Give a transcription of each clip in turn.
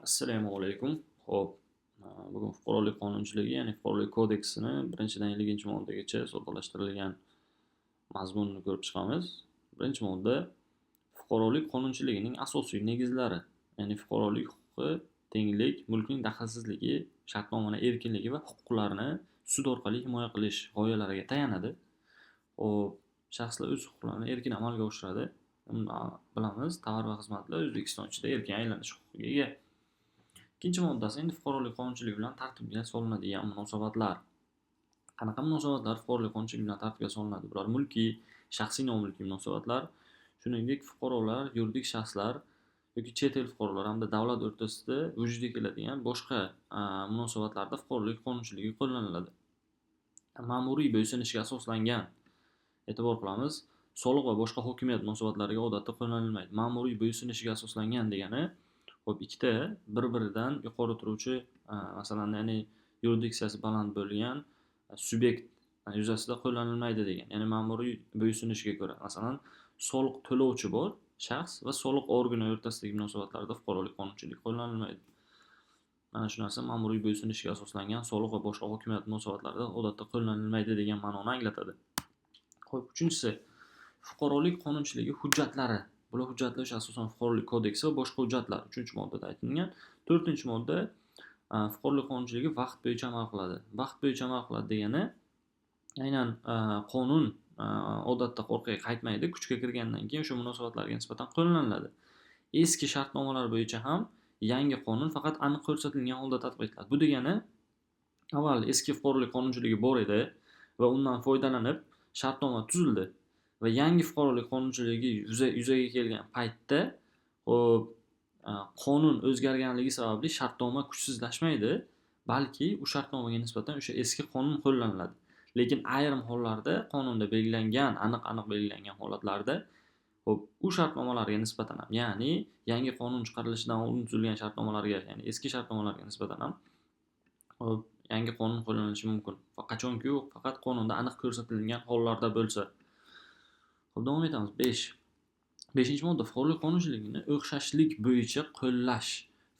Assalomu alaykum. Xo'p, bugun fuqarolik qonunchiligi, ya'ni fuqarolik kodeksini 1-dan 50-moddagacha soddalashtirilgan mazmunini ko'rib chiqamiz. 1-modda fuqarolik qonunchiligining asosiy negizlari, ya'ni fuqarolik huquqi, tenglik, mulkning daxlsizligi, shartnomani erkinligi va huquqlarni sud orqali himoya qilish g'oyalariga tayanadi. Xo'p, shaxslar o'z huquqlarini erkin amalga oshiradi. Buni bilamiz, tovar va xizmatlar O'zbekiston ichida erkin aylanish huquqiga ega. Ikkinchi moddasi endi fuqarolik qonunchiligi bilan tartibga solinadigan munosabatlar. Qanaqa munosabatlar fuqarolik qonunchiligi bilan tartibga solinadi? Bular mulkiy, shaxsiy nomulkiy munosabatlar, shuningdek, fuqarolar, yuridik shaxslar yoki chet el fuqarolari hamda davlat o'rtasida vujudga keladigan boshqa munosabatlarda fuqarolik qonunchiligi qo'llaniladi. Ma'muriy bo'ysunishga asoslangan, e'tibor qilamiz, soliq va boshqa hokimiyat munosabatlariga odatda qo'llanilmaydi. Ma'muriy bo'ysunishga asoslangan degani, xo'p, ikkita bir-biridan yuqori turuvchi, masalan, ya'ni yuridiksiyasi baland bo'lgan subyekt yuzasida qo'llanilmaydi degan. Ya'ni ma'muriy bo'ysunishga ko'ra, masalan, soliq to'lovchi bor shaxs va soliq organi o'rtasidagi munosabatlarda fuqarolik qonunchiligi qo'llanilmaydi. Mana shu narsa ma'muriy bo'ysunishga asoslangan soliq va boshqa hokimiyat munosabatlarida odatda qo'llanilmaydi degan ma'noni anglatadi. Xo'p, uchinchisi, fuqarolik qonunchiligi hujjatlari. Bular hujjatlar o'sha asosan fuqarolik kodeksi va boshqa hujjatlar 3-moddada aytilgan. 4-modda fuqarolik qonunchiligi vaqt bo'yicha amal qiladi. Vaqt bo'yicha amal qiladi degani aynan qonun odatda orqaga qaytmaydi, kuchga kirgandan keyin o'sha munosabatlarga nisbatan qo'llaniladi. Eski shartnomalar bo'yicha ham yangi qonun faqat aniq ko'rsatilgan holda tatbiq etiladi. Bu degani avval eski fuqarolik qonunchiligi bor edi va undan foydalanib shartnoma tuzildi va yangi fuqarolik qonunchiligi yuzaga kelgan paytda, xo'p, qonun o'zgarganligi sababli shartnoma kuchsizlashmaydi, balki u shartnomaga nisbatan o'sha eski qonun qo'llaniladi. Lekin ayrim hollarda qonunda belgilangan, aniq-aniq belgilangan holatlarda, xo'p, u shartnomalarga nisbatan ham, ya'ni yangi qonun chiqarilishidan oldin tuzilgan shartnomalarga, ya'ni eski shartnomalarga nisbatan ham, xo'p, yangi qonun qo'llanilishi mumkin. Qachonki u faqat qonunda aniq ko'rsatilgan hollarda bo'lsa. Xo'p, davom etamiz. 5. 5-modda fuqarolik qonunchiligini o'xshashlik bo'yicha qo'llash.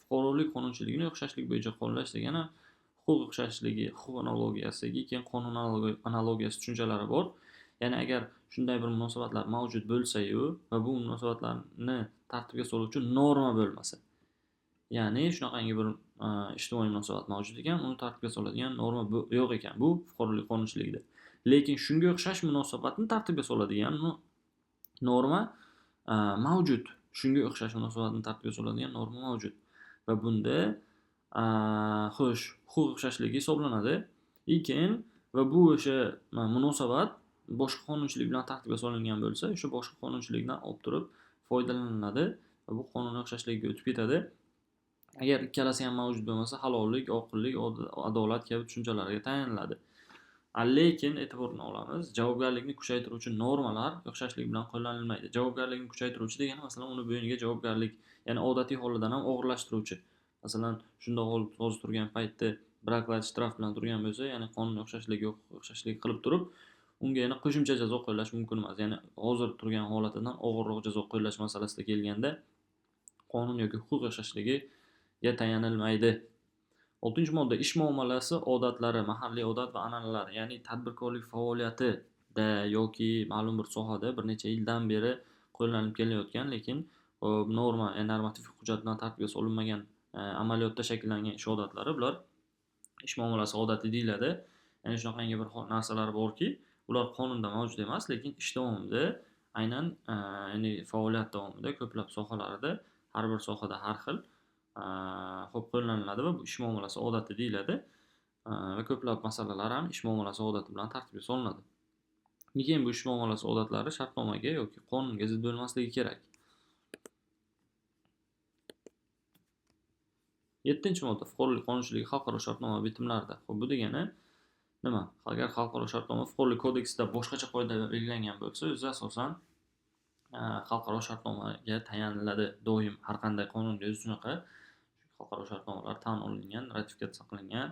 Fuqarolik qonunchiligini o'xshashlik bo'yicha qo'llash degani huquq o'xshashligi, huquq analogiyasi, keyin qonun analogiyasi tushunchalari bor. Ya'ni agar shunday bir munosabatlar mavjud bo'lsa-yu va bu munosabatlarni tartibga soluvchi norma bo'lmasa, ya'ni shunaqangi bir ijtimoiy munosabat mavjud ekan, uni tartibga soladigan norma yo'q ekan bu fuqarolik qonunchiligida. Lekin shunga o'xshash munosabatni tartibga soladigan norma mavjud. Shunga o'xshash munosabatni tartibga soladigan norma mavjud. Va bunda xo'sh, huquq o'xshashligi hisoblanadi. Keyin va bu o'sha munosabat boshqa qonunchilik bilan tartibga solingan bo'lsa, o'sha boshqa qonunchilikdan olib turib foydalaniladi va bu qonun o'xshashligiga o'tib ketadi. Agar ikkalasi ham mavjud bo'lmasa, halollik, oqillik, adolat kabi tushunchalarga tayaniladi. Lekin e'tiborni olamiz, javobgarlikni kuchaytiruvchi normalar o'xshashlik bilan qo'llanilmaydi. Javobgarlikni kuchaytiruvchi degani, masalan, uni bo'yniga javobgarlik, ya'ni odatiy holidan ham og'irlashtiruvchi. Masalan, shunda hozir turgan paytda braklat shtraf bilan turgan bo'lsa, ya'ni qonun o'xshashligi yo'q, o'xshashlik qilib turib, unga yana qo'shimcha jazo qo'llash mumkin emas. Ya'ni hozir turgan holatidan og'irroq jazo qo'llash masalasida kelganda qonun yoki huquq o'xshashligiga tayanilmaydi. 6-modda ish muomalasi odatlari, mahalliy odat va an'analar, ya'ni tadbirkorlik faoliyatida yoki ma'lum bir sohada bir necha yildan beri qo'llanilib kelayotgan, lekin norma, ya'ni normativ hujjat bilan tartibga solinmagan amaliyotda shakllangan ish odatlari, bular ish muomalasi odati deyiladi. Ya'ni shunaqangi bir narsalar borki, ular qonunda mavjud emas, lekin ish davomida aynan ya'ni faoliyat davomida ko'plab sohalarda, har bir sohada har xil xo'p qo'llaniladi va bu ish muomalasi odati deyiladi va ko'plab masalalar ham ish muomalasi odati bilan tartibga solinadi. Keyin bu ish muomalasi odatlari shartnomaga yoki qonunga zid bo'lmasligi kerak. 7-modda fuqarolik qonunchiligi xalqaro shartnoma bitimlarida. Xo'p, bu degani nima? Agar xalqaro shartnoma fuqarolik kodeksida boshqacha qoida belgilangan bo'lsa, o'zi asosan xalqaro shartnomaga tayaniladi. Doim har qanday qonunga o'zi shunaqa xalqaro shartnomalar tan olingan, ratifikatsiya qilingan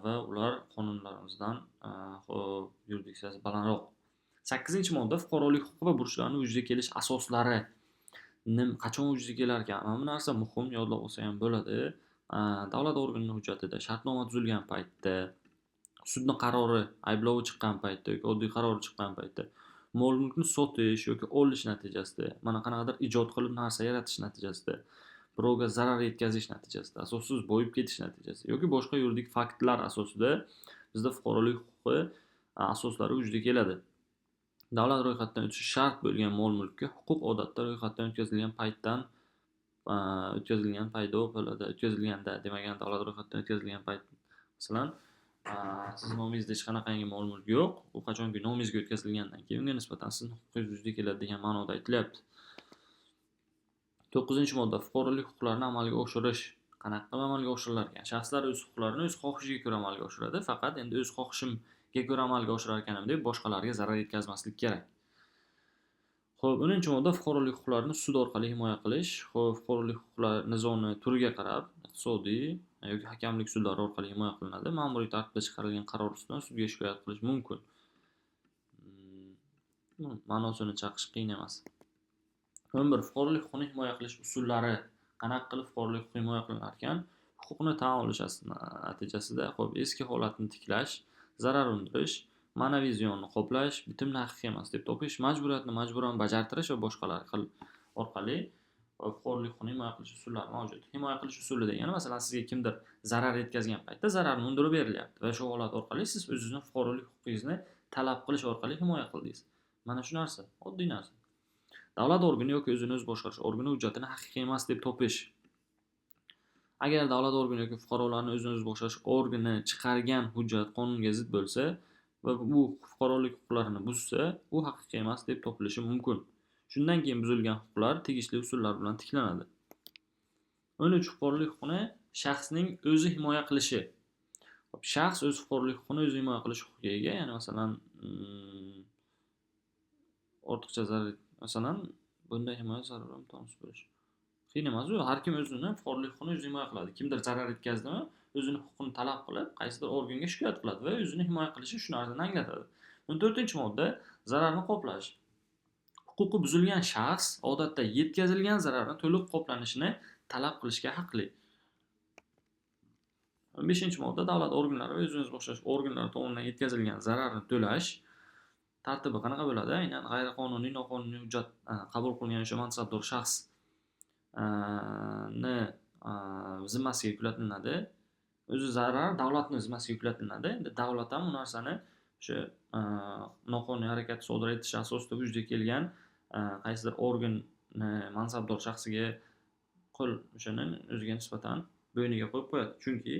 va ular qonunlarimizdan xo'p, yuridiksiyasi balandroq. 8-modda fuqarolik huquqi va burchlarini vujudga kelish asoslari. Qachon vujudga kelar ekan? Mana bu narsa muhim, yodlab olsa ham bo'ladi. Davlat organining hujjatida shartnoma tuzilgan paytda, sudni qarori, ayblovi chiqqan paytda yoki oddiy qarori chiqqan paytda, mol-mulkni sotish yoki olish natijasida, mana qanaqadir ijod qilib narsa yaratish natijasida, birovga zarar yetkazish natijasida, asossiz boyib ketish natijasida yoki boshqa yuridik faktlar asosida bizda fuqarolik huquqi asoslari vujudga keladi. Davlat ro'yxatidan o'tishi shart bo'lgan mol-mulkka huquq odatda ro'yxatdan o'tkazilgan paytdan o'tkazilgan paydo bo'ladi. O'tkazilganda, demak, davlat ro'yxatidan o'tkazilgan payt, masalan, siz nomingizda hech qanaqangi mol-mulk yo'q, u qachonki nomingizga o'tkazilgandan keyin unga nisbatan sizni huquqingiz vujudga keladi degan ma'noda aytilyapti. 9-modda fuqarolik huquqlarini amalga oshirish. Qanaqa qilib amalga oshirilar ekan? Shaxslar o'z huquqlarini o'z xohishiga ko'ra amalga oshiradi. Faqat endi o'z xohishimga ko'ra amalga oshirar ekanim deb boshqalarga zarar yetkazmaslik kerak. Xo'p, 10-modda fuqarolik huquqlarini sud orqali himoya qilish. Xo'p, fuqarolik huquqlar nizoni turiga qarab iqtisodiy yoki hakamlik sudlari orqali himoya qilinadi. Ma'muriy tartibda chiqarilgan qaror ustidan sudga shikoyat qilish mumkin. Ma'nosini chaqish qiyin emas. 11. Fuqarolik huquqini himoya qilish usullari. Qanaqa qilib fuqarolik huquqi himoya qilinar ekan? Huquqni tan olish natijasida, xo'p, eski holatni tiklash, zarar undirish, ma'naviy ziyonni qoplash, bitimni haqiqiy emas deb topish, majburiyatni majburan bajartirish va boshqalar orqali fuqarolik huquqini himoya qilish usullari mavjud. Himoya qilish usuli degani, masalan, sizga kimdir zarar yetkazgan paytda zararni undirib berilyapti va shu holat orqali siz o'zingizni fuqarolik huquqingizni talab qilish orqali himoya qildingiz. Mana shu narsa, oddiy narsa. Davlat organi yoki o'zini o'zi boshqarish organi hujjatini haqiqiy emas deb topish. Agar davlat organi yoki fuqarolarni o'zini o'zi boshqarish organi chiqargan hujjat qonunga zid bo'lsa va bu fuqarolik huquqlarini buzsa, u haqiqiy emas deb topilishi mumkin. Shundan keyin buzilgan huquqlar tegishli usullar bilan tiklanadi. 13. Fuqarolik huquqini shaxsning o'zi himoya qilishi. Shaxs o'z fuqarolik huquqini o'zi himoya qilish huquqiga ega, ya'ni masalan, ortiqcha zarar, masalan, bunday himoya zarur imkonsiz bo'lishi. Qiyin emas u, har kim o'zini fuqarolik huquqini o'zi himoya qiladi. Kimdir zarar yetkazdimi, o'zini huquqini talab qilib, qaysidir organga shikoyat qiladi va o'zini himoya qilishi shu narsani anglatadi. 14-modda zararni qoplash. Huquqi buzilgan shaxs odatda yetkazilgan zararni to'liq qoplanishini talab qilishga haqli. 15-modda davlat organlari va o'zini o'zi boshqarish organlari tomonidan yetkazilgan zararni to'lash tartibi qanaqa bo'ladi? Aynan g'ayriqonuniy, noqonuniy hujjat qabul qilingan o'sha mansabdor shaxsni zimmasiga yuklatiladi. O'zi zarar davlatning zimmasiga yuklatiladi. Endi davlat ham u narsani o'sha noqonuniy harakat sodir etish asosida vujudga kelgan qaysidir organ mansabdor shaxsiga qo'l o'shani o'ziga nisbatan bo'yniga qo'yib qo'yadi. Chunki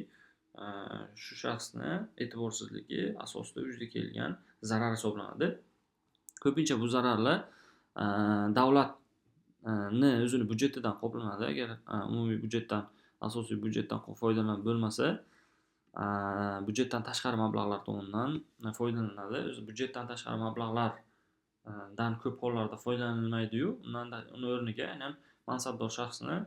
shu shaxsni e'tiborsizligi asosida vujudga kelgan zarar hisoblanadi. Ko'pincha bu zararlar davlatni o'zini byudjetidan qoplanadi. Agar umumiy byudjetdan, asosiy byudjetdan foydalanib bo'lmasa, byudjetdan tashqari mablag'lar tomonidan foydalaniladi. O'zi byudjetdan tashqari mablag'lardan ko'p hollarda foydalanilmaydi-yu, uni o'rniga aynan mansabdor shaxsni,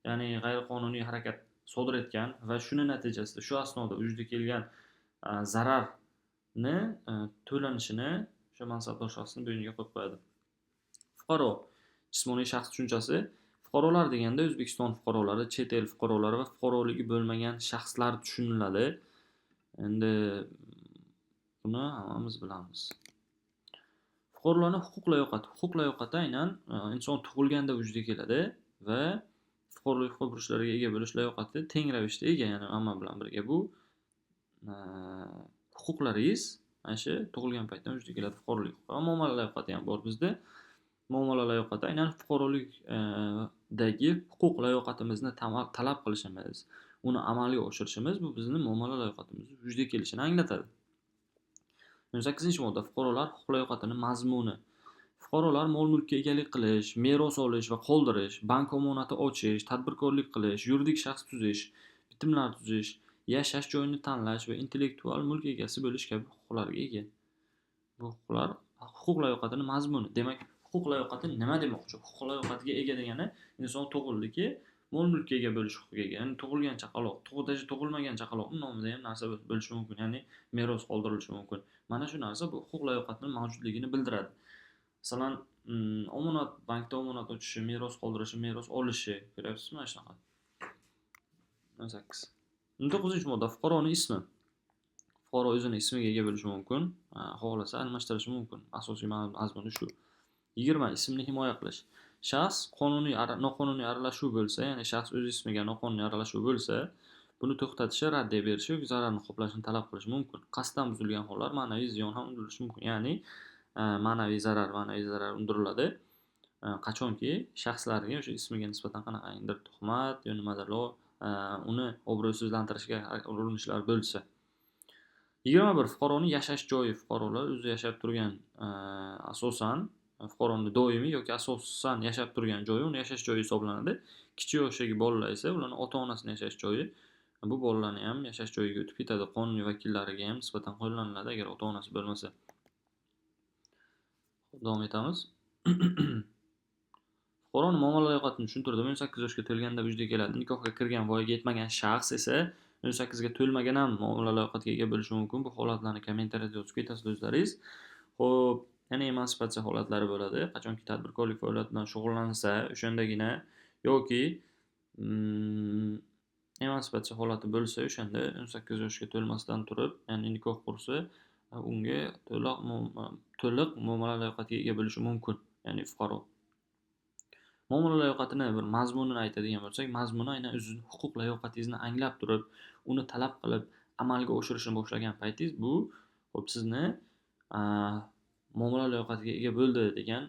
ya'ni g'ayriqonuniy harakat sodir etgan va shuni natijasida, shu asnoda vujudga kelgan zararni to'lanishini o'sha mansabdor shaxsni bo'yniga qo'yib qo'yadi. Fuqaro jismoniy shaxs tushunchasi. Fuqarolar deganda O'zbekiston fuqarolari, chet el fuqarolari va fuqaroligi bo'lmagan shaxslar tushuniladi. Endi buni hammamiz bilamiz. Fuqarolarning huquq layoqati. Huquq layoqati aynan inson tug'ilganda vujudga keladi va fuqarolik huquq burchlariga ega bo'lish layoqati teng ravishda ega, ya'ni hamma bilan birga bu huquqlaringiz mana shu tug'ilgan paytdan vujudga keladi fuqarolik huquqi. Muomala layoqati ham bor bizda. Muomala layoqati aynan fuqarolikdagi huquq layoqatimizni talab qilishimiz, uni amalga oshirishimiz bu bizni muomala layoqatimiz vujudga kelishini anglatadi. 18-modda fuqarolar huquq layoqatini mazmuni. Fuqarolar mol-mulkka egalik qilish, meros olish va qoldirish, bank omonati ochish, tadbirkorlik qilish, yuridik shaxs tuzish, bitimlar tuzish, yashash joyini tanlash va intellektual mulk egasi bo'lish kabi huquqlarga ega. Bu huquqlar huquq layoqatini mazmuni. Demak, huquq layoqati nima demoqchi? Huquq layoqatiga ega degani inson tug'ildiki, mol-mulkka ega bo'lish huquqiga ega. Ya'ni tug'ilgan chaqaloq, tug'ilmagan chaqaloqning nomida ham narsa bo'lishi mumkin, ya'ni meros qoldirilishi mumkin. Mana shu narsa bu huquq layoqatining mavjudligini bildiradi. Masalan, Omonat, bankda omonat ochishi, meros qoldirishi, meros olishi. Ko'ryapsizmi mana shunaqa? 18. 19-modda fuqaroning ismi. Fuqaro o'zini ismiga ega bo'lishi mumkin, xohlasa almashtirishi mumkin. Asosiy mazmuni shu. 20. Ismni himoya qilish. Shaxs qonuniy noqonuniy aralashuv bo'lsa, ya'ni shaxs o'z ismiga noqonuniy aralashuv bo'lsa, buni to'xtatishi, raddiya berishi yoki zararni qoplashni talab qilishi mumkin. Qasddan buzilgan hollar ma'naviy ziyon ham undirilishi mumkin. Ya'ni ma'naviy zarar undiriladi. Qachonki shaxslarga o'sha ismiga nisbatan qanaqangidir tuhmat yo nimadir uni obro'sizlantirishga urinishlar bo'lsa. 21. Fuqaroning yashash joyi. Fuqarolar o'zi yashab turgan asosan fuqaroning doimiy yoki asosan yashab turgan joyi uni yashash joyi hisoblanadi. Kichik yoshdagi bolalar esa ularning ota-onasining yashash joyi, bu bolalarni ham yashash joyiga o'tib ketadi. Qonuniy vakillariga ham nisbatan qo'llaniladi agar ota-onasi bo'lmasa. Davom etamiz. Fuqaroning muomala layoqatini tushuntirdim. 18 yoshga to'lganda vujudga keladi. Nikohga kirgan voyaga yetmagan shaxs esa 18 ga to'lmagan ham muomala layoqatiga ega bo'lishi mumkin. Bu holatlarni kommentariyada yozib ketasiz o'zlaringiz. Xo'p, yana emansipatsiya holatlari bo'ladi. Qachonki tadbirkorlik faoliyati bilan shug'ullansa, o'shandagina yoki emansipatsiya holati bo'lsa, o'shanda 18 yoshga to'lmasdan turib, ya'ni nikoh qursa, unga to'liq muomala layoqatiga ega bo'lishi mumkin, ya'ni fuqaro. Muomala layoqatini bir mazmunini aytadigan bo'lsak, mazmuni aynan o'zining huquq layoqatingizni anglab turib, uni talab qilib amalga oshirishni boshlagan paytingiz bu xo'p sizni muomala layoqatiga ega bo'ldi degan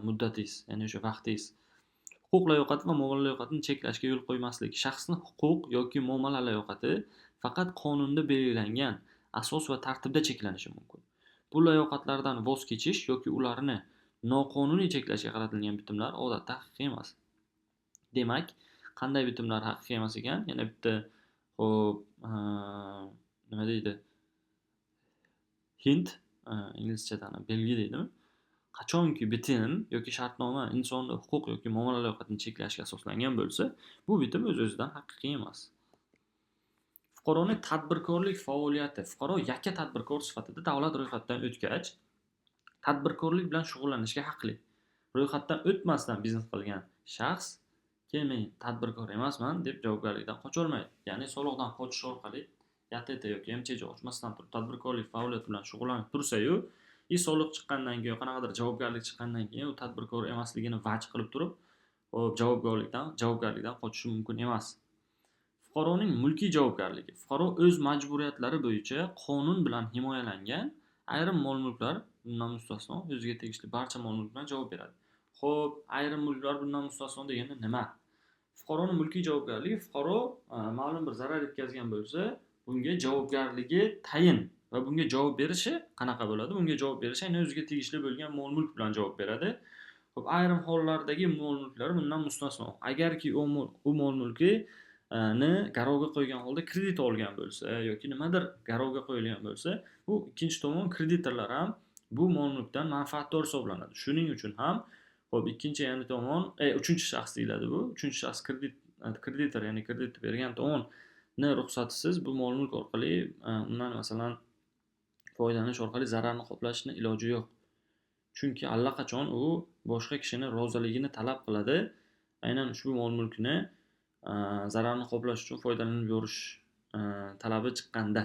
muddatingiz, ya'ni o'sha vaqtingiz. Huquq layoqati va muomala layoqatini cheklashga yo'l qo'ymaslik. Shaxsning huquq yoki muomala layoqati faqat qonunda belgilangan asos va tartibda cheklanishi mumkin. Bu layoqatlardan voz kechish yoki ularni noqonuniy cheklashga qaratilgan bitimlar odatda haqiqiy emas. Demak, qanday bitimlar haqiqiy emas ekan? Yana bitta xo'p, nima deydi? Hint, inglizchadan belgi deydimi? Qachonki bitim yoki shartnoma insonning huquq yoki muomala layoqatini cheklashga asoslangan bo'lsa, bu bitim o'z-o'zidan haqiqiy emas. Fuqaroning tadbirkorlik faoliyati. Fuqaro yakka tadbirkor sifatida davlat ro'yxatidan o'tgach, tadbirkorlik bilan shug'ullanishga haqli. Ro'yxatdan o'tmasdan biznes qilgan shaxs keyin men tadbirkor emasman deb javobgarlikdan qocha olmaydi. Ya'ni soliqdan qochish orqali YTT yoki MCJ ochmasdan turib tadbirkorlik faoliyati bilan shug'ullanib tursa-yu, soliq chiqqandan keyin, qanaqadir javobgarlik chiqqandan keyin u tadbirkor emasligini vaj qilib turib, hop, javobgarlikdan qochishi mumkin emas. Fuqaroning mulkiy javobgarligi. Fuqaro o'z majburiyatlari bo'yicha qonun bilan himoyalangan ayrim mol-mulklar bundan mustasno o'ziga tegishli barcha mol-mulk bilan javob beradi. Xo'p, ayrim mulklar bundan mustasno degani nima? Fuqaroning mulkiy javobgarligi, fuqaro ma'lum bir zarar yetkazgan bo'lsa, bunga javobgarligi tayin va bunga javob berishi qanaqa bo'ladi? Bunga javob berishi aynan o'ziga tegishli bo'lgan mol-mulk bilan javob beradi. Xo'p, ayrim hollardagi mol-mulklar bundan mustasno. Agarki u mol-mulkini garovga qo'ygan holda kredit olgan bo'lsa yoki nimadir garovga qo'yilgan bo'lsa, bu ikkinchi tomon kreditorlar ham bu mol-mulkdan manfaatdor hisoblanadi. Shuning uchun ham xo'p, ikkinchi ya'ni tomon, uchinchi shaxs deyiladi bu. Uchinchi shaxs kreditor, ya'ni kredit bergan tomonni ruxsatisiz bu mol-mulk orqali undan masalan foydalanish orqali zararni qoplashni iloji yo'q. Chunki allaqachon u boshqa kishini roziligini talab qiladi. Aynan ushbu mol-mulkni zararni qoplash uchun foydalanib yurish talabi chiqqanda.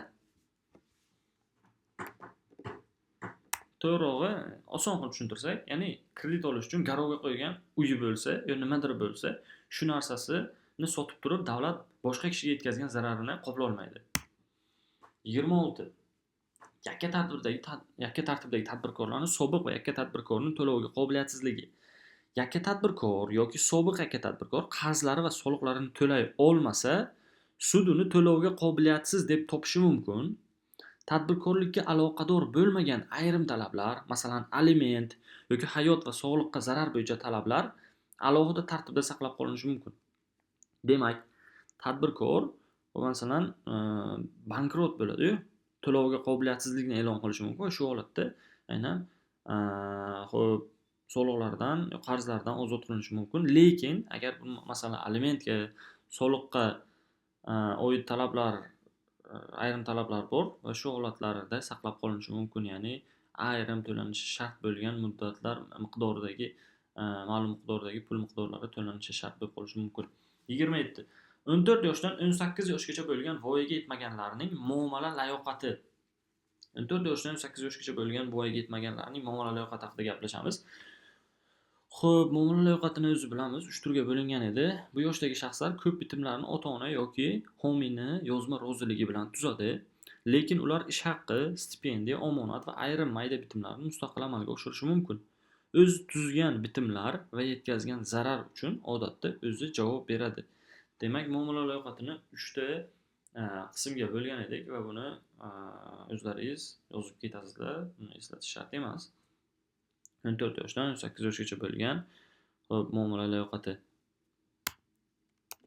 To'g'rirog'i, oson qilib tushuntirsak, ya'ni kredit olish uchun garovga qo'ygan uyi bo'lsa yo nimadir bo'lsa, shu narsasini sotib turib davlat boshqa kishiga yetkazgan zararini qoplay olmaydi. 26. Yakka tartibdagi tadbirkorlarning sobiq va yakka tadbirkorning to'lovga qobiliyatsizligi. Yakka tadbirkor yoki sobiq yakka tadbirkor qarzlari va soliqlarini to'lay olmasa, sud uni to'lovga qobiliyatsiz deb topishi mumkin. Tadbirkorlikka aloqador bo'lmagan ayrim talablar, masalan, aliment yoki hayot va sog'liqqa zarar bo'yicha talablar alohida tartibda saqlab qolinishi mumkin. Demak, tadbirkor, masalan, bankrot bo'ladi-yu, to'lovga qobiliyatsizlikni e'lon qilishi mumkin. Shu holatda aynan xo'p, soliqlardan, qarzlardan ozod qilinishi mumkin. Lekin agar masalan alimentga, soliqqa oid talablar, ayrim talablar bor va shu holatlarda saqlab qolinishi mumkin, ya'ni Ayrim to'lanishi shart bo'lgan muddatlar miqdoridagi, ma'lum miqdordagi pul miqdorlari to'lanishi shart bo'lib qolishi mumkin. 27. 14 yoshdan 18 yoshgacha bo'lgan voyaga yetmaganlarning muomala layoqati. 14 yoshdan 18 yoshgacha bo'lgan voyaga yetmaganlarning muomala layoqati haqida gaplashamiz. Xo'p, muomala layoqatini o'zi bilamiz, 3 turga bo'lingan edi. Bu yoshdagi shaxslar ko'p bitimlarni ota-ona yoki homiyni yozma roziligi bilan tuzadi. Lekin ular ish haqqi, stipendiya, omonat va ayrim mayda bitimlarni mustaqil amalga oshirishi mumkin. O'z tuzgan bitimlar va yetkazgan zarar uchun odatda o'zi javob beradi. Demak, muomala layoqatini 3 ta qismga bo'lgan edik va buni o'zlaringiz yozib ketasizlar, buni eslatish shart emas. 14 yoshdan 18 yoshgacha bo'lgan xo'p, muomala layoqati.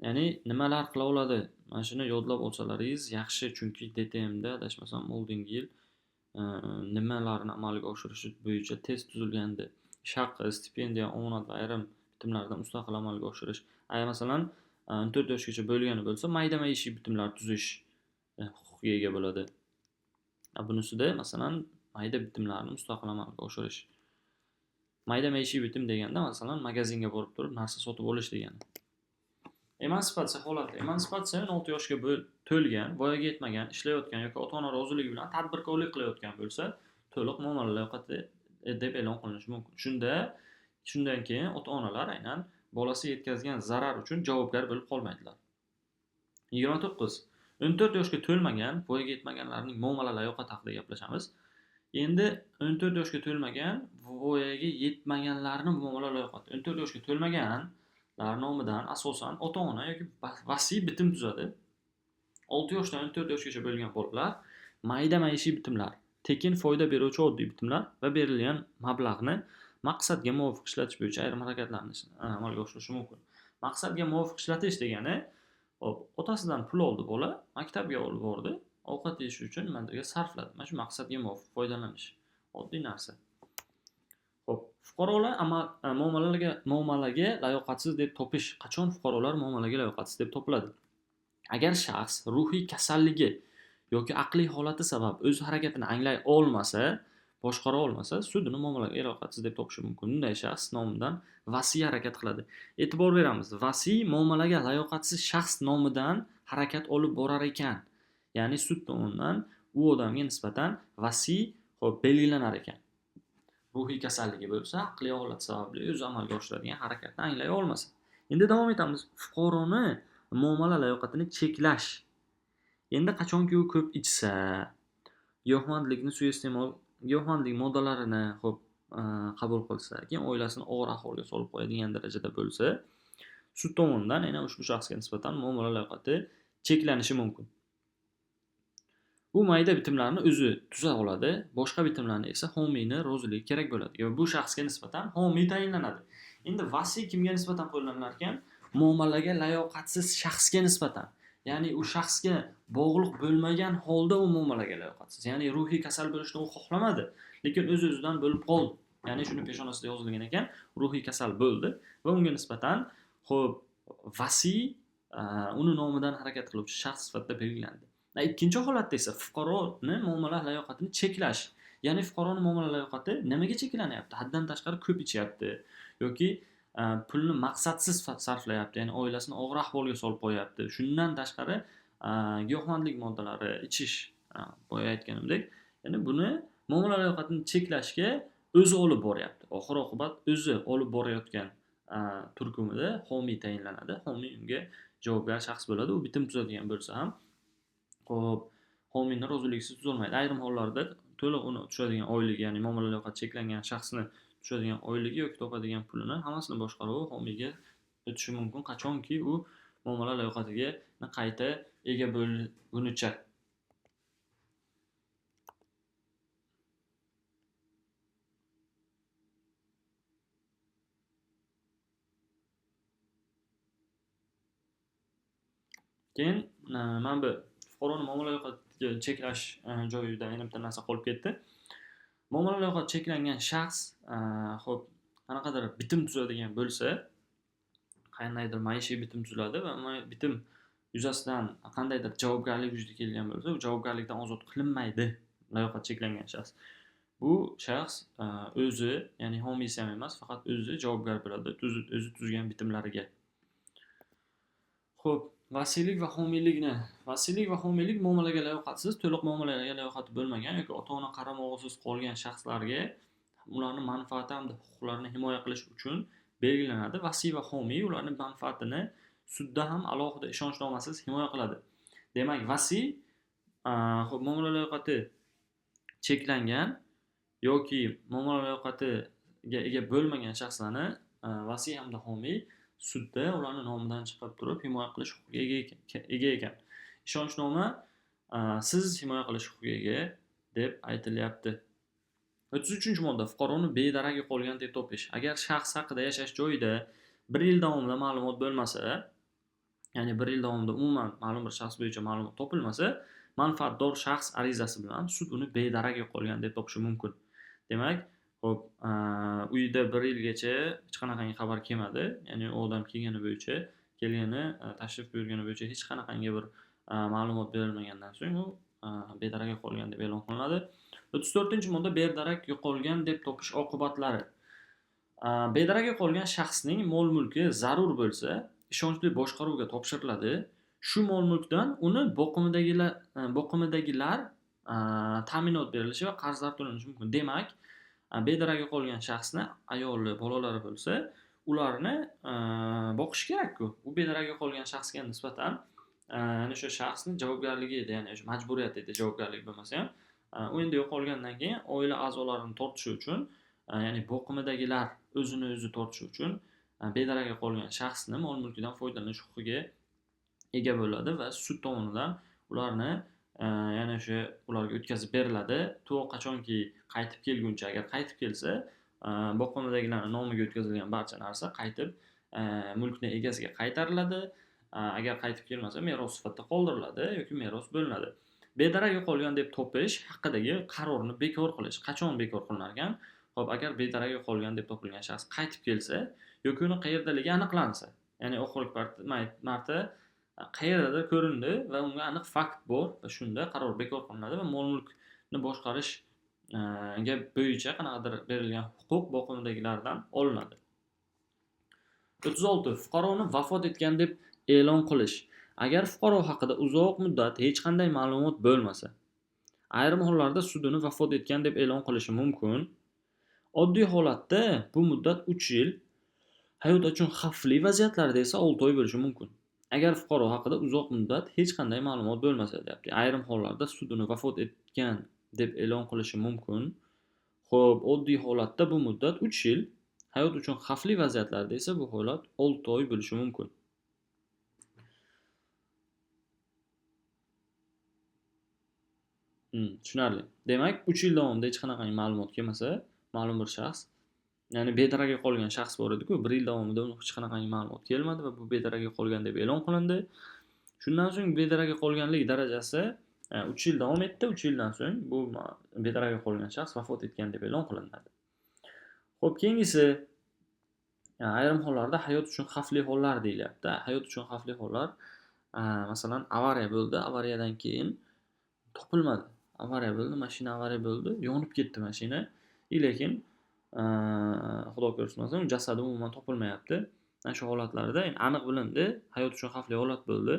Ya'ni nimalar qila oladi? Mana shuni yodlab olsalaringiz yaxshi, chunki DTMda adashmasam oldingi yil nimalarni amalga oshirishi bo'yicha test tuzilgandi. Ish haqqi, stipendiya, omonat va ayrim bitimlardan mustaqil amalga oshirish. Masalan, 14 yoshgacha bo'lgani bo'lsa, mayda maishiy bitimlar tuzish huquqiga ega bo'ladi. Bunisida masalan, mayda bitimlarni mustaqil amalga oshirish. Mayda maishiy bitim deganda, masalan, magazinga borib turib narsa sotib olish degani. Emansipatsiya holati. Emansipatsiya 16 yoshga to'lgan, voyaga yetmagan, ishlayotgan yoki ota-ona roziligi bilan tadbirkorlik qilayotgan bo'lsa, to'liq muomala layoqati deb e'lon qilinishi mumkin. Shundan keyin ota-onalar aynan bolasi yetkazgan zarar uchun javobgar bo'lib qolmaydilar. 29. 14 yoshga to'lmagan, voyaga yetmaganlarning muomala layoqati haqida gaplashamiz. Endi 14 yoshga to'lmagan, voyaga yetmaganlarning muomala layoqati. 14 yoshga to'lmaganlar nomidan asosan ota-ona yoki vasiy bitim tuzadi. 6 yoshdan 14 yoshgacha bo'lgan bolalar mayda maishiy bitimlar, tekin foyda beruvchi oddiy bitimlar va berilgan mablag'ni maqsadga muvofiq ishlatish bo'yicha ayrim harakatlarni amalga oshirishi mumkin. Maqsadga muvofiq ishlatish degani, hop, otasidan pul oldi bola, maktabga olib bordi, ovqat yeyish uchun nimadirga sarfladi. Mana shu maqsadga muvofiq foydalanish oddiy narsa. Xo'p, fuqarolar muomalaga layoqatsiz deb topish. Qachon fuqarolar muomalaga layoqatsiz deb topiladi? Agar shaxs ruhiy kasalligi yoki aqliy holati sabab o'z harakatini anglay olmasa, boshqara olmasa, sud uni muomalaga layoqatsiz deb topishi mumkin. Bunday shaxs nomidan vasiy harakat qiladi. E'tibor beramiz, vasiy muomalaga layoqatsiz shaxs nomidan harakat olib borar ekan. Ya'ni sud tomonidan u odamga nisbatan vasiy xo'p belgilanar ekan. Ruhiy kasalligi bo'lsa, aqliy holat sababli o'zi amalga oshiradigan harakatni anglay olmasa. Endi davom etamiz. Fuqaroni muomala layoqatini cheklash. Endi qachonki u ko'p ichsa, giyohvandlikni suiiste'mol, giyohvandlik moddalarini xo'p qabul qilsa, keyin oilasini og'ir ahvolga solib qo'yadigan darajada bo'lsa, sud tomonidan aynan ushbu shaxsga nisbatan muomala layoqati cheklanishi mumkin. U mayda bitimlarni o'zi tuza oladi, boshqa bitimlarni esa homiyni roziligi kerak bo'ladi. Va bu shaxsga nisbatan homiy tayinlanadi. Endi vasiy kimga nisbatan qo'llanilar ekan? Muomalaga layoqatsiz shaxsga nisbatan. Ya'ni u shaxsga bog'liq bo'lmagan holda u muomalaga layoqatsiz. Ya'ni ruhiy kasal bo'lishni u xohlamadi, lekin o'z-o'zidan bo'lib qoldi. Ya'ni shuni peshonasida yozilgan ekan, ruhiy kasal bo'ldi va unga nisbatan xo'p vasiy uni nomidan harakat qiluvchi shaxs sifatida belgilandi. Ikkinchi holatda esa fuqaroni muomala layoqatini cheklash. Ya'ni fuqaroni muomala layoqati nimaga cheklanyapti? Haddan tashqari ko'p ichyapti yoki pulni maqsadsiz sarflayapti, ya'ni oilasini og'ir ahvolga solib qo'yapti. Shundan tashqari giyohvandlik moddalari ichish, boya aytganimdek, ya'ni buni muomala layoqatini cheklashga o'zi olib boryapti. Oxir oqibat o'zi olib borayotgan turkumida homiy tayinlanadi. Homiy unga javobgar shaxs bo'ladi. U bitim tuzadigan bo'lsa ham, xo'p, homiyni roziligisiz tuzolmaydi. Ayrim hollarda to'liq uni tushadigan oyligi, ya'ni muomala layoqati cheklangan shaxsni tushadigan oyligi yoki topadigan pulini hammasini boshqaruvi homiyga o'tishi mumkin, qachonki u muomala layoqatiga qayta ega bo'lgunicha. Keyin mana bu fuqaroni muomala layoqatiga cheklash joyida yana bitta narsa qolib ketdi. Muomala layoqati cheklangan shaxs xo'p qanaqadir bitim tuzadigan bo'lsa, qandaydir maishiy bitim tuziladi va bitim yuzasidan qandaydir javobgarlik vujudga kelgan bo'lsa, u javobgarlikdan ozod qilinmaydi layoqat cheklangan shaxs. Bu shaxs o'zi, ya'ni homiysi ham emas, faqat o'zi javobgar bo'ladi o'zi tuzgan bitimlariga. Xo'p, vasiylik va homiylikni. Vasiylik va homiylik muomalaga layoqatsiz, to'liq muomalaga layoqati bo'lmagan yoki ota-ona qaramog'isiz qolgan shaxslarga ularning manfaati hamda huquqlarini himoya qilish uchun belgilanadi. Vasiy va homiy ularning manfaatini sudda ham alohida ishonchnomasiz himoya qiladi. Demak, vasiy xo'p, muomala layoqati cheklangan yoki muomala layoqatiga ega bo'lmagan shaxslarni vasiy hamda homiy sudda ularning nomidan chiqib turib himoya qilish huquqiga ega ekan. Ishonchnoma siz himoya qilish huquqiga ega deb aytilyapti. 33-modda fuqaroni bedarak yo'qolgan deb topish. Agar shaxs haqida yashash joyida 1 yil davomida ma'lumot bo'lmasa, ya'ni 1 yil davomida umuman ma'lum bir shaxs bo'yicha ma'lumot topilmasa, manfaatdor shaxs arizasi bilan sud uni bedarak yo'qolgan deb topishi mumkin. Demak, xo'p, uyda 1 yilgacha hech qanaqangi xabar kelmadi, ya'ni u odam kelgani bo'yicha, kelgani, tashrif buyurgani bo'yicha hech qanaqangi bir ma'lumot berilmagandan so'ng u bedarak yo'qolgan deb e'lon qilinadi. 34-modda bedarak yo'qolgan deb topish oqibatlari. Bedarak yo'qolgan shaxsning mol-mulki zarur bo'lsa, ishonchli boshqaruvga topshiriladi. Shu mol-mulkdan uni boqimidagilar ta'minot berilishi va qarzlar to'lanishi mumkin. Demak, bedarak yo'qolgan shaxsni ayoli, bolalari bo'lsa, ularni boqish kerak-ku. U bedarak yo'qolgan shaxsga nisbatan ana o'sha shaxsning javobgarligi edi, ya'ni o'sha majburiyati edi, javobgarlik bo'lmasa ham. U endi yo'qolgandan keyin oila a'zolarini tortishi uchun, ya'ni boqimidagilar o'zini o'zi tortishi uchun bedarak yo'qolgan shaxsni mol-mulkidan foydalanish huquqiga ega bo'ladi va sud tomonidan ularni ya'ni o'sha ularga o'tkazib beriladi. To qachonki qaytib kelguncha, agar qaytib kelsa, boqimidagilarning nomiga o'tkazilgan barcha narsa qaytib mulkni egasiga qaytariladi. Agar qaytib kelmasa, meros sifatida qoldiriladi yoki meros bo'linadi. Bedarak yo'qolgan deb topish haqidagi qarorni bekor qilish qachon bekor qilinar ekan? Xo'p, agar bedarak yo'qolgan deb topilgan shaxs qaytib kelsa yoki uni qayerdaligi aniqlansa, ya'ni oxirgi marta qayerdadir ko'rindi va unga aniq fakt bor va shunda qaror bekor qilinadi va mol-mulkni boshqarishga bo'yicha qanaqadir berilgan huquq boqimidagilardan olinadi. 36. Fuqaroni vafot etgan deb e'lon qilish. Agar fuqaro haqida uzoq muddat hech qanday ma'lumot bo'lmasa, ayrim hollarda sud uni vafot etgan deb e'lon qilishi mumkin. Oddiy holatda bu muddat 3 yil, hayot uchun xavfli vaziyatlarda esa 6 oy bo'lishi mumkin. Agar fuqaro haqida uzoq muddat hech qanday ma'lumot bo'lmasa, deyapti. Ayrim hollarda sud uni vafot etgan deb e'lon qilishi mumkin. Xo'p, oddiy holatda bu muddat 3 yil, hayot uchun xavfli vaziyatlarda esa bu holat 6 oy bo'lishi mumkin. Tushunarli. Demak, 3 yil davomida hech qanaqangi ma'lumot kelmasa, ma'lum bir shaxs, ya'ni bedarak yo'qolgan shaxs bor edi-ku, 1 yil davomida uni hech qanaqangi ma'lumot kelmadi va bu bedarak yo'qolgan deb e'lon qilindi. Shundan so'ng bedarak yo'qolganlik darajasi 3 yil davom etdi. 3 yildan so'ng bu bedarak yo'qolgan shaxs vafot etgan deb e'lon qilinadi. Xo'p, keyingisi ayrim hollarda hayot uchun xavfli hollar deyilyapti. Hayot uchun xavfli hollar, masalan, avariya bo'ldi, avariyadan keyin topilmadi. Avariya bo'ldi, mashina avariya bo'ldi, yonib ketdi mashina. Lekin Xudo ko'rsatmasin, jasadi umuman topilmayapti. Ana shu holatlarda endi aniq bilindi, hayot uchun xavfli holat bo'ldi.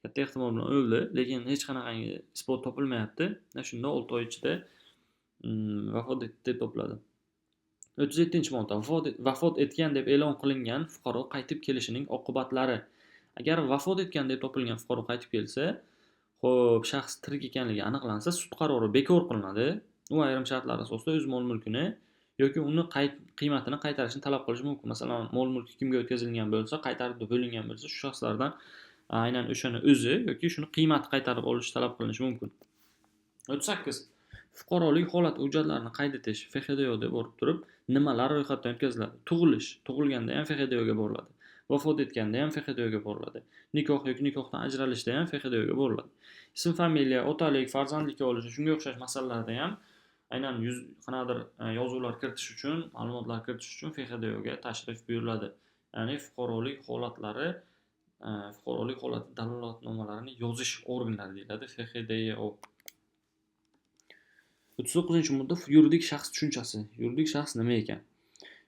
Katta ehtimol bilan o'ldi, lekin hech qanaqangi isbot topilmayapti. Ana shunda 6 oy ichida vafot etdi deb topiladi. 37-modda vafot etgan deb e'lon qilingan fuqaro qaytib kelishining oqibatlari. Agar vafot etgan deb topilgan fuqaro qaytib kelsa, xo'p, shaxs tirik ekanligi aniqlansa, sud qarori bekor qilinadi. U ayrim shartlar asosida o'z mol-mulkini yoki uni qiymatini qaytarishni talab qilishi mumkin. Masalan, mol-mulki kimga o'tkazilgan bo'lsa, qaytarib bo'lingan bo'lsa, shu shaxslardan aynan o'shani o'zi yoki shuni qiymati qaytarib olish talab qilinishi mumkin. 38. Fuqarolik holat hujjatlarini qayd etish FHDO deb borib turib, nimalar ro'yxatdan o'tkaziladi? Tug'ilish, tug'ilganda ham FHDOga boriladi. Vafot etganda ham FHDOga boriladi. Nikoh yoki nikohdan ajralishda ham FHDOga boriladi. Ism, familiya, otalik, farzandlikka olish, shunga o'xshash masalalarda ham aynan qanaqadir yozuvlar kiritish uchun, ma'lumotlar kiritish uchun FHDOga tashrif buyuriladi. Ya'ni fuqarolik holatlari, fuqarolik holati dalolatnomalarini yozish organlari deyiladi, FHDO. 39-modda yuridik shaxs tushunchasi. Yuridik shaxs nima ekan?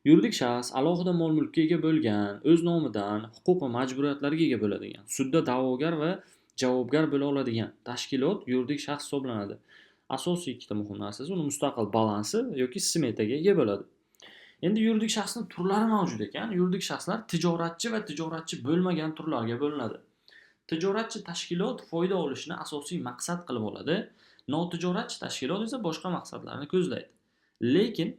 Yuridik shaxs alohida mol-mulkka ega bo'lgan, o'z nomidan huquq va majburiyatlarga ega bo'ladigan, sudda da'vogar va javobgar bo'la oladigan tashkilot yuridik shaxs hisoblanadi. Asosiy ikkita muhim narsasi uni mustaqil balansi yoki smetaga ega bo'ladi. Endi yuridik shaxsning turlari mavjud ekan. Yuridik shaxslar tijoratchi va tijoratchi bo'lmagan turlarga bo'linadi. Tijoratchi tashkilot foyda olishni asosiy maqsad qilib oladi. Notijoratchi tashkilot esa boshqa maqsadlarni ko'zlaydi. Lekin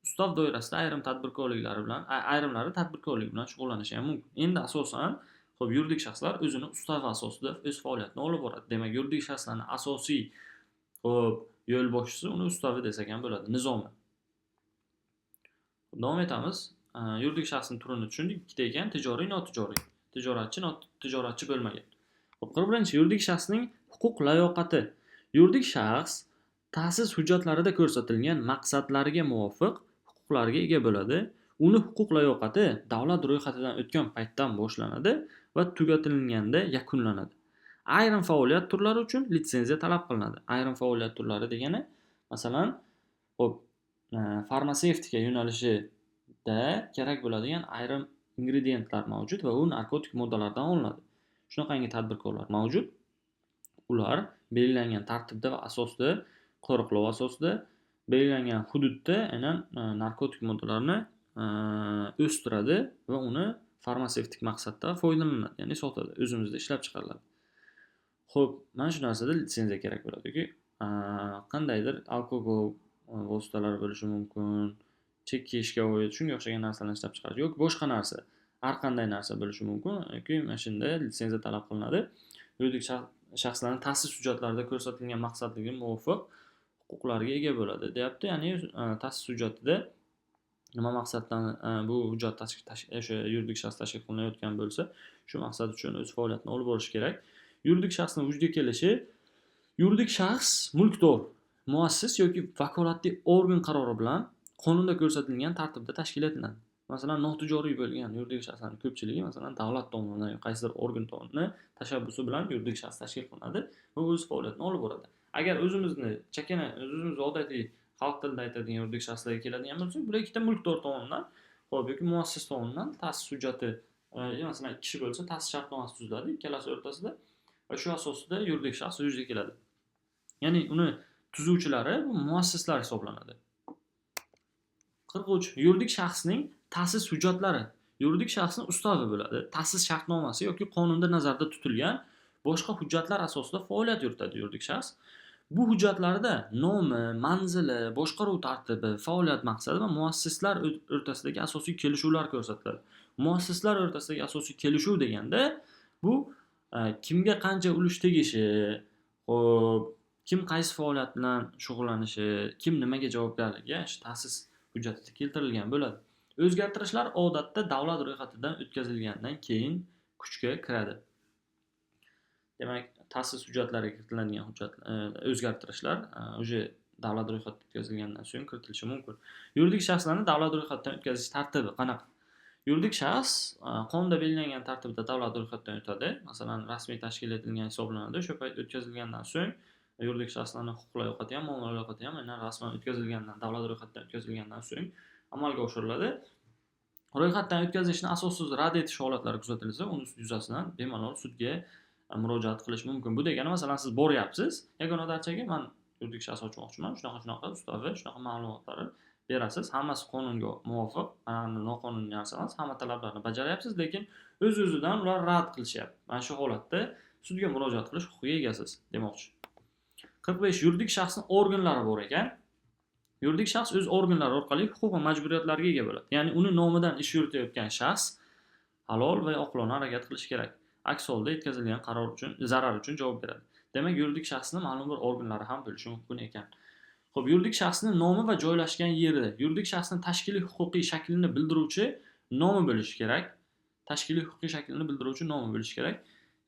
ustav doirasida ayrim tadbirkorliklari bilan ayrimlari tadbirkorlik bilan shug'ullanishi ham mumkin. Endi asosan xo'p, yuridik shaxslar o'zini ustavi asosida o'z faoliyatini olib boradi. Demak, yuridik shaxslarning asosiy xo'p, yo'lboshchisi uni ustavi desak ham bo'ladi, nizomi. Davom etamiz. Yuridik shaxsning turini tushundik. Ikkita ekan, tijoriy, notijoriy. Tijoratchi, tijoratchi bo'lmagan. Xo'p, 41-chi yuridik shaxsning huquq layoqati. Yuridik shaxs ta'sis hujjatlarida ko'rsatilgan maqsadlarga muvofiq huquqlarga ega bo'ladi. Uni huquq layoqati davlat ro'yxatidan o'tgan paytdan boshlanadi va tugatilganda yakunlanadi. Ayrim faoliyat turlari uchun litsenziya talab qilinadi. Ayrim faoliyat turlari degani, masalan, xo'p, farmatsevtika yo'nalishida kerak bo'ladigan ayrim ingrediyentlar mavjud va u narkotik moddalardan olinadi. Shunaqangi tadbirkorlar mavjud. Ular belgilangan tartibda va asosda, qo'riqlov asosida belgilangan hududda aynan narkotik moddalarni o'stiradi va uni farmatsevtik maqsadda foydalanadi, ya'ni sotadi, o'zimizda ishlab chiqariladi. Xo'p, mana shu narsada litsenziya kerak bo'ladi yoki qandaydir alkogol vositalari bo'lishi mumkin, chekishga oid shunga o'xshagan narsalarni ishlab chiqarish yoki boshqa narsa, har qanday narsa bo'lishi mumkin yoki mana shunda litsenziya talab qilinadi. Yuridik shaxslarning ta'sis hujjatlarida ko'rsatilgan maqsadlarga muvofiq huquqlarga ega bo'ladi, deyapti. Ya'ni ta'sis hujjatida nima maqsaddan bu hujjat o'sha yuridik shaxs tashkil qilinayotgan bo'lsa, shu maqsad uchun o'z faoliyatini olib borishi kerak. Yuridik shaxsning vujudga kelishi. Yuridik shaxs mulkdor, muassis yoki vakolatli organ qarori bilan qonunda ko'rsatilgan tartibda tashkil etiladi. Masalan, notijoriy bo'lgan yuridik shaxslarning ko'pchiligi, masalan, davlat tomonidan yoki qaysidir organ tomonidan tashabbusi bilan yuridik shaxs tashkil qilinadi va o'z faoliyatini olib boradi. Agar o'zimizni chakana, o'zimiz odatiy xalq tilida aytadigan yuridik shaxslarga keladigan bo'lsak, bular ikkita mulkdor tomonidan, xo'p, yoki muassis tomonidan ta'sis hujjati, masalan, ikki kishi bo'lsa, ta'sis shartnomasi tuziladi ikkalasi o'rtasida va shu asosida yuridik shaxs vujudga keladi. Ya'ni uni tuzuvchilari bu muassislar hisoblanadi. 43. Yuridik shaxsning ta'sis hujjatlari. Yuridik shaxsning ustavi bo'ladi. Ta'sis shartnomasi yoki qonunda nazarda tutilgan boshqa hujjatlar asosida faoliyat yuritadi yuridik shaxs. Bu hujjatlarda nomi, manzili, boshqaruv tartibi, faoliyat maqsadi va muassislar o'rtasidagi asosiy kelishuvlar ko'rsatiladi. Muassislar o'rtasidagi asosiy kelishuv deganda bu kimga qancha ulush tegishi, xo'p, kim qaysi faoliyat bilan shug'ullanishi, kim nimaga javobgarligi shu ta'sis hujjatida keltirilgan bo'ladi. O'zgartirishlar odatda davlat ro'yxatidan o'tkazilgandan keyin kuchga kiradi. Demak, ta'sis hujjatlariga kiritiladigan hujjat o'zgartirishlar уже davlat ro'yxatidan o'tkazilgandan so'ng kiritilishi mumkin. Yuridik shaxslarni davlat ro'yxatidan o'tkazish tartibi qanaqa? Yuridik shaxs qonunda belgilangan tartibda davlat ro'yxatidan o'tadi. Masalan, rasmiy tashkil etilgan hisoblanadi. O'sha payt o'tkazilgandan so'ng yuridik shaxslarning huquq layoqati ham, muomala layoqati ham aynan rasman o'tkazilgandan, davlat ro'yxatidan o'tkazilgandan so'ng amalga oshiriladi. Ro'yxatdan o'tkazishni asossiz rad etish holatlari kuzatilsa, uni yuzasidan bemalol sudga murojaat qilish mumkin. Bu degani, masalan, siz boryapsiz yagona darchaga, man yuridik shaxs ochmoqchiman, shunaqa-shunaqa ustavi, shunaqa ma'lumotlarni berasiz, hammasi qonunga muvofiq, noqonuniy narsa emas, hamma talablarni bajaryapsiz, lekin o'z-o'zidan ular rad qilishyapti. Mana shu holatda sudga murojaat qilish huquqiga egasiz demoqchi. 45. Yuridik shaxsning organlari bor ekan. Yuridik shaxs o'z organlari orqali huquq va majburiyatlarga ega bo'ladi. Ya'ni uni nomidan ish yuritayotgan shaxs halol va oqilona harakat qilishi kerak. Aks holda yetkazilgan qaror uchun, zarar uchun javob beradi. Demak, yuridik shaxsning ma'lum bir organlari ham bo'lishi mumkin ekan. Xo'p, yuridik shaxsning nomi va joylashgan yeri, yuridik shaxsning tashkiliy huquqiy shaklini bildiruvchi nomi bo'lishi kerak. Tashkiliy huquqiy shaklini bildiruvchi nomi bo'lishi kerak.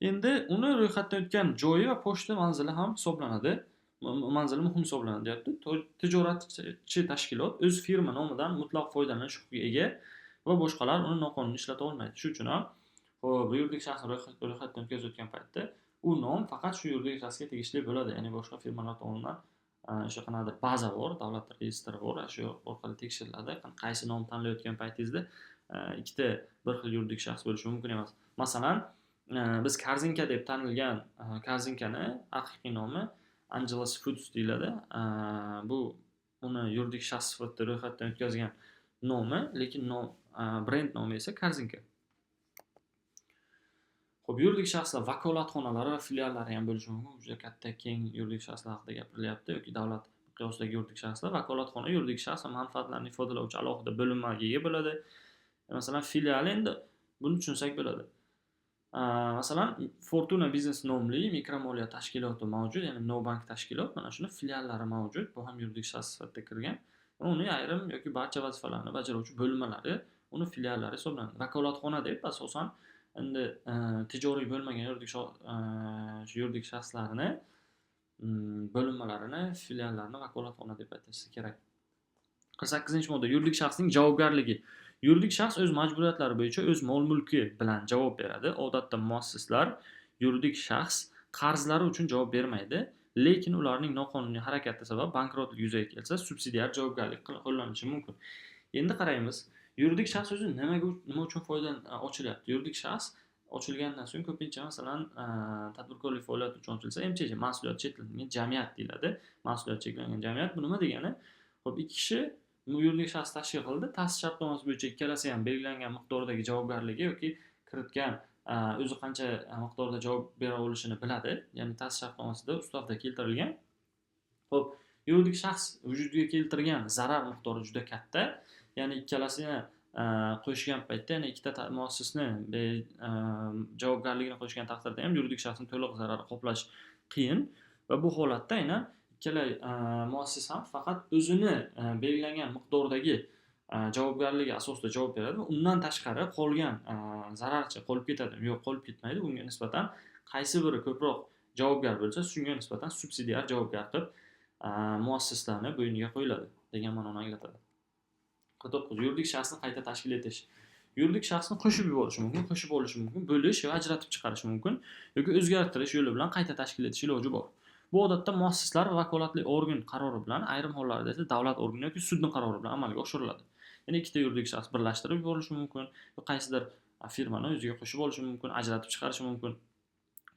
Endi uni ro'yxatdan o'tgan joyi va pochta manzili ham hisoblanadi. Manzili muhim hisoblanadi deyapti. Tijoratchi tashkilot o'z firma nomidan mutlaq foydalanish huquqiga ega va boshqalar uni noqonuniy ishlata olmaydi. Shuning uchun ham xo'p, yuridik shaxsni ro'yxatdan o'tkazayotgan paytda u nom faqat shu yuridik shaxsga tegishli bo'ladi, ya'ni boshqa firmalar tomonidan O'sha qanaqadir baza bor, davlat reyestri bor, shu orqali tekshiriladi. Qaysi nom tanlayotgan paytingizda ikkita bir xil yuridik shaxs bo'lishi mumkin emas. Masalan, biz Korzinka deb tanilgan Korzinkani haqiqiy nomi Angeles Foods deyiladi. Bu uni yuridik shaxs sifatida ro'yxatdan o'tkazgan nomi, lekin nom brend nomi esa Korzinka. Xo'p, yuridik shaxslar vakolatxonalari va filiallari ham bo'lishi mumkin. Juda katta, keng yuridik shaxslar haqida gapirilyapti yoki davlat miqyosidagi yuridik shaxslar. Vakolatxona yuridik shaxs va manfaatlarni ifodalovchi alohida bo'linmaga ega bo'ladi. Masalan, filial, endi buni tushunsak bo'ladi. Masalan, Fortuna Business nomli mikromoliya tashkiloti mavjud, ya'ni Nobank tashkilot, mana shuni filiallari mavjud. Bu ham yuridik shaxs sifatida kirgan. Uni ayrim yoki barcha vazifalarni bajaruvchi bo'linmalari uni filiallari hisoblanadi. Vakolatxona deb asosan endi tijoriy bo'lmagan yuridik shaxslarni bo'linmalarini, filiallarini vakolatxona deb atashsa kerak. 48-modda yuridik shaxsning javobgarligi. Yuridik shaxs o'z majburiyatlari bo'yicha o'z mol-mulki bilan javob beradi. Odatda muassislar yuridik shaxs qarzlari uchun javob bermaydi, lekin ularning noqonuniy harakati sabab bankrotlik yuzaga kelsa, subsidiar javobgarlik qo'llanilishi mumkin. Endi qaraymiz, yuridik shaxs o'zi nima uchun foyda ochilyapti? Yuridik shaxs ochilgandan so'ng ko'pincha masalan tadbirkorlik faoliyati uchun ochilsa, MChJ mas'uliyat cheklangan jamiyat deyiladi. Mas'uliyat cheklangan jamiyat bu nima degani? Xo'p, ikki kishi yuridik shaxs tashkil qildi. Ta'sis shartnomasi bo'yicha ikkalasi ham belgilangan miqdordagi javobgarligi yoki kiritgan o'zi qancha miqdorda javob bera olishini biladi. Ya'ni ta'sis shartnomasida ustavda keltirilgan. Xo'p, yuridik shaxs vujudga keltirgan zarar miqdori juda katta. Ya'ni ikkalasini qo'shgan paytda, ya'ni ikkita muassisni javobgarligini qo'shgan taqdirda ham yuridik shaxsning to'liq zarari qoplash qiyin va bu holatda aynan ikkala muassis ham faqat o'zini belgilangan miqdordagi javobgarligi asosida javob beradi va undan tashqari qolgan zararcha qolib ketadimi? Yo'q, qolib ketmaydi. Unga nisbatan qaysi biri ko'proq javobgar bo'lsa, shunga nisbatan subsidiar javobgar qilib muassislarni bo'yniga qo'yiladi degan ma'noni anglatadi. 49. Yuridik shaxsni qayta tashkil etish. Yuridik shaxsni qo'shib yuborish mumkin, qo'shib olish mumkin, bo'lish va ajratib chiqarish mumkin yoki o'zgartirish yo'li bilan qayta tashkil etish iloji bor. Bu odatda muassislar va vakolatli organ qarori bilan, ayrim hollarda esa davlat organi yoki sudning qarori bilan amalga oshiriladi. Ya'ni ikkita yuridik shaxs birlashtirib yuborishi mumkin, qaysidir firmani o'ziga qo'shib olishi mumkin, ajratib chiqarishi mumkin.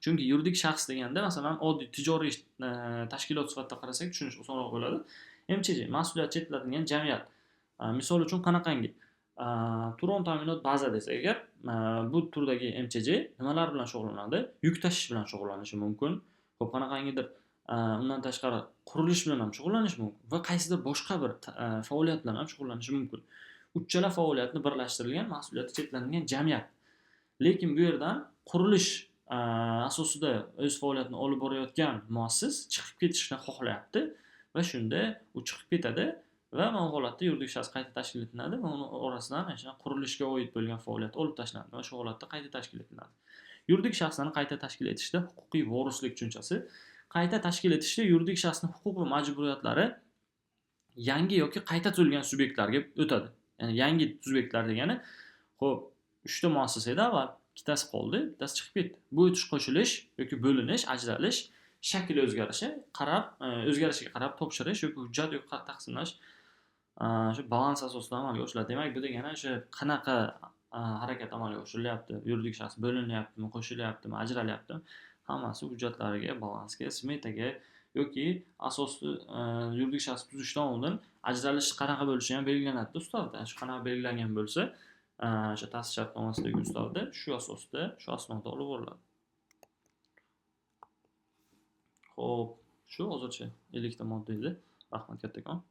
Chunki yuridik shaxs deganda, masalan, oddiy tijoriy tashkilot sifatida qarasak tushunish osonroq bo'ladi. MChJ mas'uliyat chetlatilgan jamiyat. Misol uchun qanaqangi Turon ta'minot baza desak agar, bu turdagi MChJ nimalar bilan shug'ullanadi? Yuk tashish bilan shug'ullanishi mumkin. Xo'p, qanaqangidir undan tashqari qurilish bilan ham shug'ullanishi mumkin va qaysidir boshqa bir faoliyat bilan ham shug'ullanishi mumkin. Uchala faoliyatni birlashtirilgan mas'uliyati cheklangan jamiyat. Lekin bu yerdan qurilish asosida o'z faoliyatini olib borayotgan muassis chiqib ketishni xohlayapti va shunda u chiqib ketadi va mana bu holatda yuridik shaxs qayta tashkil etiladi va uni orasidan ana shu qurilishga oid bo'lgan faoliyat olib tashlanadi va shu holatda qayta tashkil etiladi. Yuridik shaxslarni qayta tashkil etishda huquqiy vorislik tushunchasi. Qayta tashkil etishda yuridik shaxsning huquq va majburiyatlari yangi yoki qayta tuzilgan subyektlarga o'tadi. Ya'ni yangi subyektlar degani, xo'p, 3 ta muassasa edi avval, ikkitasi qoldi, bittasi chiqib ketdi. Bu o'tish qo'shilish yoki bo'linish, ajralish, shakl o'zgarishi qarab, o'zgarishiga qarab topshirish yoki hujjat yoki taqsimlash shu balans asosida amalga oshiriladi. Demak, bu degani o'sha qanaqa harakat amalga oshirilyapti, yuridik shaxs bo'linyaptimi, qo'shilyaptimi, ajralyaptimi, hammasi hujjatlariga, balansga, smetaga yoki asosli yuridik shaxs tuzishdan oldin ajralish qanaqa bo'lishi ham belgilanadi ustavda. Shu qanaqa belgilangan bo'lsa, o'sha ta'sis shartnomasidagi ustavda shu asosda, shu asnoda olib boriladi. Xo'p, shu hozircha 50 ta modda edi. Rahmat kattakon.